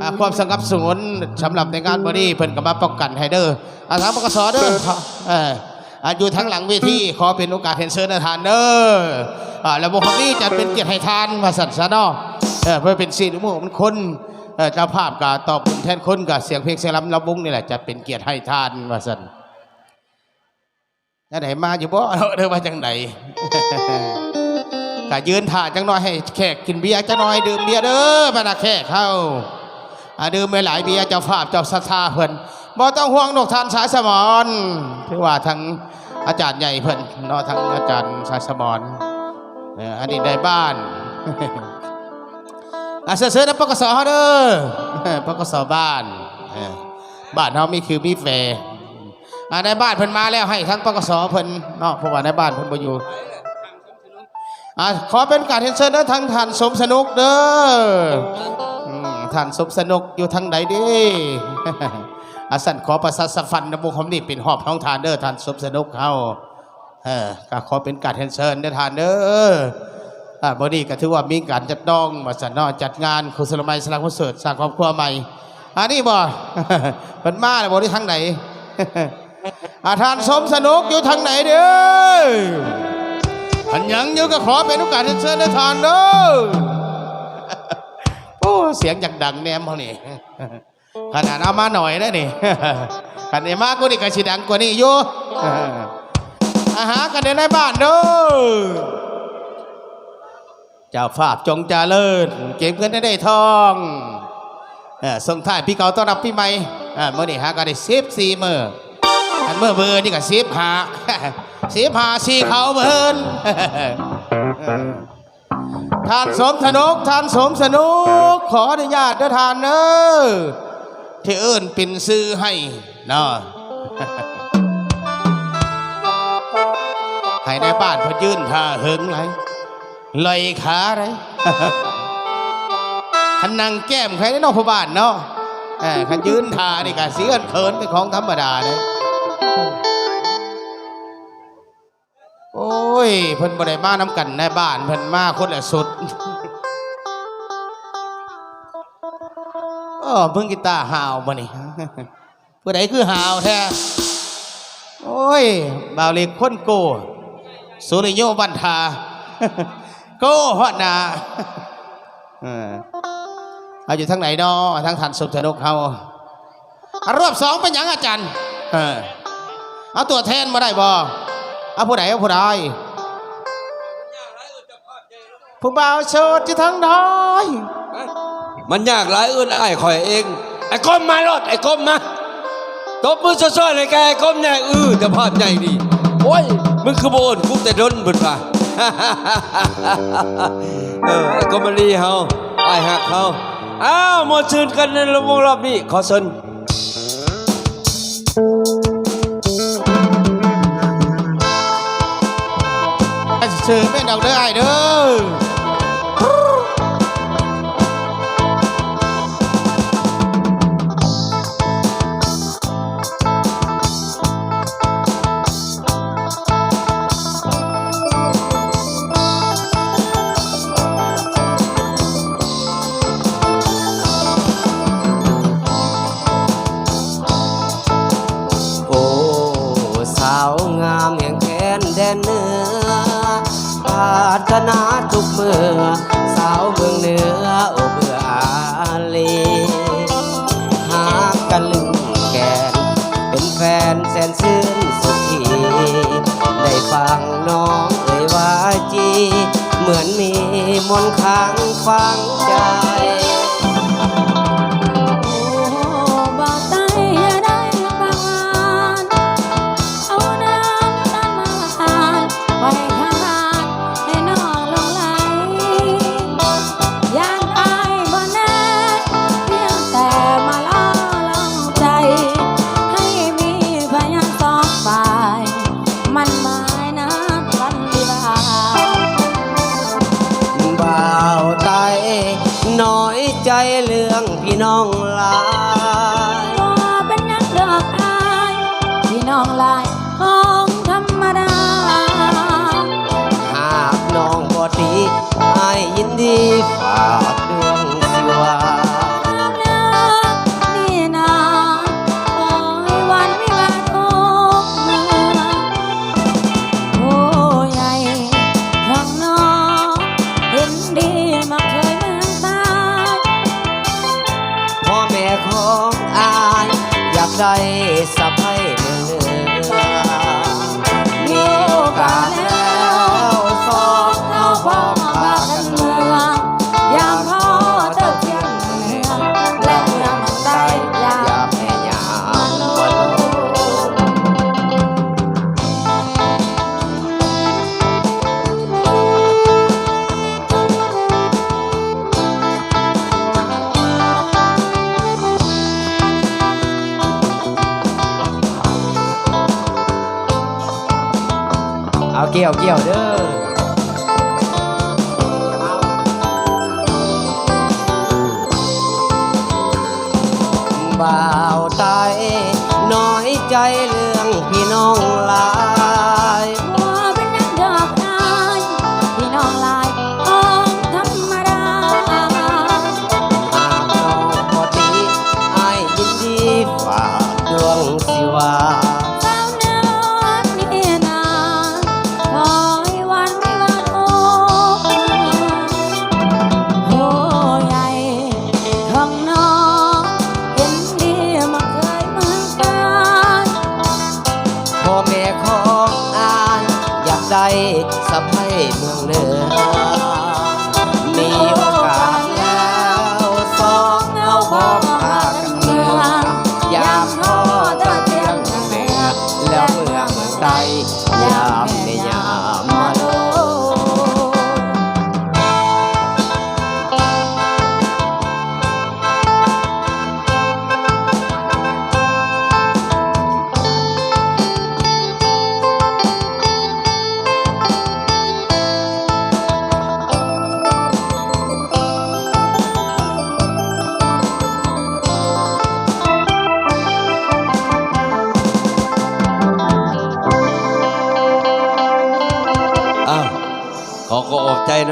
ອ່າ ຄວາມສະຫງັບສະຫງົນສຳລັບໃນງານມື້ນີ້ ເພິ່ນກໍມາປ້ອງກັນໃຫ້ເດີ ອາ ທາງ ປກສ ເດີ ເອີ ອາ ຢູ່ທາງຫຼັງເວທີ ຂໍເປັນໂອກາດຮຽນເຊີນນະທ່ານເດີ ອາ ລຳວົງຄຳນີ້ຈັດເປັນກຽດໃຫ້ທ່ານ ວ່າຊັ້ນຊະເນາະ ເອີ ເພື່ອເປັນສິລິມຸງຄົນ ເອີ ເຈົ້າພາບກໍຕອບບຸນແທນຄຸນ ກໍສຽງເພງສຽງລຳລຳວົງນີ້ແຫຼະ ຈັດເປັນກຽດໃຫ້ທ່ານ ວ່າຊັ້ນ. ຈັ່ງໃດ ມາຢູ່ບໍ່ເນາະ ຫຼືວ່າຈັ່ງໃດ? ກະຢືນຖ້າຈັກໜ່ອຍ ໃຫ້ແຂກກິນເບຍຈັກໜ່ອຍ ດື່ມເບຍເດີ ບັນດາແຂກເຮົາ ອ່າ ດື່ມຫຼາຍໆເບຍ ເຈົ້າພາບເຈົ້າສັດທາເພິ່ນ ບໍ່ຕ້ອງຫ່ວງດອກທ່ານສາຍສະໝອນ ຖືວ່າທັງອາຈານໃຫຍ່ເພິ່ນເນາະ ທັງອາຈານສາຍສະໝອນ ເອີ ອັນນີ້ນາຍບ້ານ ອ່າ ເຊີນນຳ ປກສ ເຮົາເດີ ປກສ ບ້ານ ເອີ ບ້ານເຮົາມີຄືມີແຟ ອ່າ ນາຍບ້ານເພິ່ນມາແລ້ວ ໃຫ້ທາງ ປກສ ເພິ່ນເນາະ ເພາະວ່ານາຍບ້ານເພິ່ນບໍ່ຢູ່ ອ່າ ຂໍເປັນການຮຽນເຊີນເດີ ທາງທ່ານສົມສະໜຸກເດີ ອືມ ທ່ານສົມສະໜຸກຢູ່ທາງໃດເດ? ອ່າ ຊັ້ນຂໍປະຊາສຳພັນນຳວົງຄຳນີ້ ເປັນຮອບຂອງທ່ານເດີ ທ່ານສົມສະໜຸກເຮົາ ເອີ ກໍຂໍເປັນການຮຽນເຊີນເດີທ່ານເດີ ອ່າ ມື້ນີ້ກໍຖືວ່າມີການຈັດດອງວ່າຊັ້ນເນາະ ຈັດງານກຸສະລະໄມສະຫຼາງວັນເກີດ ສ້າງຄອບຄົວໃໝ່ ອັນນີ້ບໍ່? ເພິ່ນມາແລ້ວບໍ່ ຫຼືທາງໃດ? ອ່າ ທ່ານສົມສະໜຸກຢູ່ທາງໃດເດີ? ຄັນຍັງຢູ່ກໍຂໍເປັນໂອກາດຮຽນເຊີນເດີທ່ານເດີ ໂອ້ ສຽງຢາກດັງແນມເຮົານີ້ ຂະໜາດເອົາມາໜ້ອຍເດ້ນີ້ ຄັນໄດ້ມາກວ່ານີ້ກໍຊິດັງກວ່ານີ້ຢູ່ ອາ ຫາກັນໃນນາຍບ້ານເດີ ເຈົ້າພາບຈົ່ງຈະເລີນ ເກັບເງິນໃຫ້ໄດ້ທອງ ເອີ ສົ່ງທ້າຍປີເກົ່າຕ້ອນຮັບປີໃໝ່ ເອີ ມື້ນີ້ຫາກໍໄດ້ສິບສີ່ມື້ ອັນມື້ມື້ນີ້ກໍສິບຫ້າ ສິບຫ້າສີ່ເຂົ້າເບິ່ນ ທ່ານສົມສະໜຸກ ທ່ານສົມສະໜຸກ ຂໍອະນຸຍາດເດີທ່ານເດີ ທີ່ເອີ້ນເປັນຊື່ໃຫ້ເນາະ ໃຫ້ນາຍບ້ານເພິ່ນຢືນຖ້າເຫິງຫຼາຍ ລອຍຂາໄດ໋ ຄັນນັ່ງແກ້ມໃຄເນາະ ພໍ່ບ້ານເນາະ ເອີ ຄັນຢືນຖ້ານີ້ກະຊິເອີ້ນເຂີນເປັນຂອງທຳມະດາເດ້. ໂອ້ຍ ເພິ່ນບໍ່ໄດ້ມານຳກັນນະ ບ້ານເພິ່ນມາຄົນລະຊຸດ. ໂອ້ ເບິ່ງກີຕາຫາວມື້ນີ້ ຜູ້ໃດຄືຫາວແທ້? ໂອ້ຍ ບ່າວເລັກຄົນໂກ ສຸລິໂຍບັນທາ ໂກຮອດໜ້າ. ເອີ ເອົາ ຢູ່ທາງໃດເນາະ ທາງທ່ານສົມສະໜຸກເຮົາ? ອ່ະ ລອບສອງເປັນຫຍັງອາຈານ? ເອີ ເອົາຕົວແທນບໍ່ໄດ້ບໍ່? ເອົາຜູ້ໃດ ເອົາຜູ້ໃດ? ຜູ້ບ່າວໂສດຢູ່ທາງໃດ? ມັນຍາກຫຼາຍ ເອີ້ນອ້າຍຂ້ອຍເອງ. ໄອ້ກົມມາໂລດ ໄອ້ກົມມາ. ຕົບມືຊ້ອຍໆໃຫ້ແກ່ໄອ້ກົມແດ່. ເອີ ເຈົ້າພາບໃຫຍ່ນີ້. ໂອ້ຍ ມຶງຄືບໍ່ເອີ້ນກູແຕ່ດົນ ເພິ່ນວ່າ. ເອີ ໄອ້ກົມມາລີເຮົາ ອ້າຍຮັກເຮົາ. ອ້າວ ມ່ວນຊື່ນກັນໃນລຳວົງລອບນີ້ ຂໍເຊີນ. ເຊີນແມ່ນດອກເດີອ້າຍເດີ. ໂອ້ ສາວງາມແຫ່ງແຄນແດນເໜືອ ປາດຖະໜາທຸກເມື່ອ ສາວເມືອງເໜືອ ໂອ້ ເອື້ອອາລີ. ຫາກກັນລຶ້ງແກນ ເປັນແຟນແສນຊື່ນສຸຂີ ໄດ້ຟັງນ້ອງເອີ່ຍວ່າຈີ ເໝືອນມີມົນຄ້າງຝັງໃຈ. ໂອ້ ບ່າວໄຕ້ຢ່າໄດ້ປາກຫວານ ເອົານ້ຳຕານມາຫວານ ໄວ້ຂ້າງບ້ານໃຫ້ນ້ອງຫຼົງໄຫຼ. ຢ້ານອ້າຍບໍ່ແນ່ ພຽງແຕ່ມາຫຼໍ່ຫຼອງໃຈ ໃຫ້ມີພະຍານສອງຝ່າຍ ໝັ້ນໝາຍນັດວັນວິວາ. ບ່າວໄຕ້ນ້ອຍໃຈເລື່ອງພີ່ນ້ອງຫຼາຍ ບໍ່ເປັນຫຍັງດອກອ້າຍ ພີ່ນ້ອງຫຼາຍ ຂອງທຳມະດາ ຫາກນ້ອງບໍ່ຕິ ອ້າຍຍິນດີຝາກເລື່ອງຊິວ່າ. ຄວາມເລື່ອງ ໄດ້ສະໃພ້ເມືອງເໜືອ ມີໂອກາດແລ້ວສອງເຮົາພ້ອມພາກັນເມືອ ຢາມພໍ່ເຈົ້າທຽງເມືອງເໜືອ ແລະເມືອງໃຕ້ ຢາມແມ່ຍາມມາໂລ. ເອົາ ກ່ຽວ ກ່ຽວເດີ້. ບ່າວໃຕ້ນ້ອຍໃຈເລື່ອງພີ່ນ້ອງຫຼາຍ ບໍ່ເປັນຫຍັງດອກອ້າຍ ພີ່ນ້ອງຫຼາຍຂອງທຳມະດາ ຫາກນ້ອງບໍ່ຕິ ອ້າຍຍິນດີຝາກດວງສິວາ ສາວເໜືອນີ້ນາ ຄອຍຫວັນວ່າ ໂອ້ ໂອ້ ໃຫຍ່ ຂອງນ້ອງ ເຫັນດີມາເຄີຍເມືອງການ ພໍ່ແມ່ຂອງອ້າຍ ຢາກໄດ້ສະໃພ້ເມືອງເໜືອ ມີໂອກາດແລ້ວ ສອງເຮົາພ້ອມພາກັນເມືອ ຢາມພໍ່ເຈົ້າທຽງເມືອງເໜືອ ແລ້ວເມືອງໃຕ້ ຢາມແມ່ຍາມມາໂລ. ອ້າວ ຂໍຂອບໃຈ.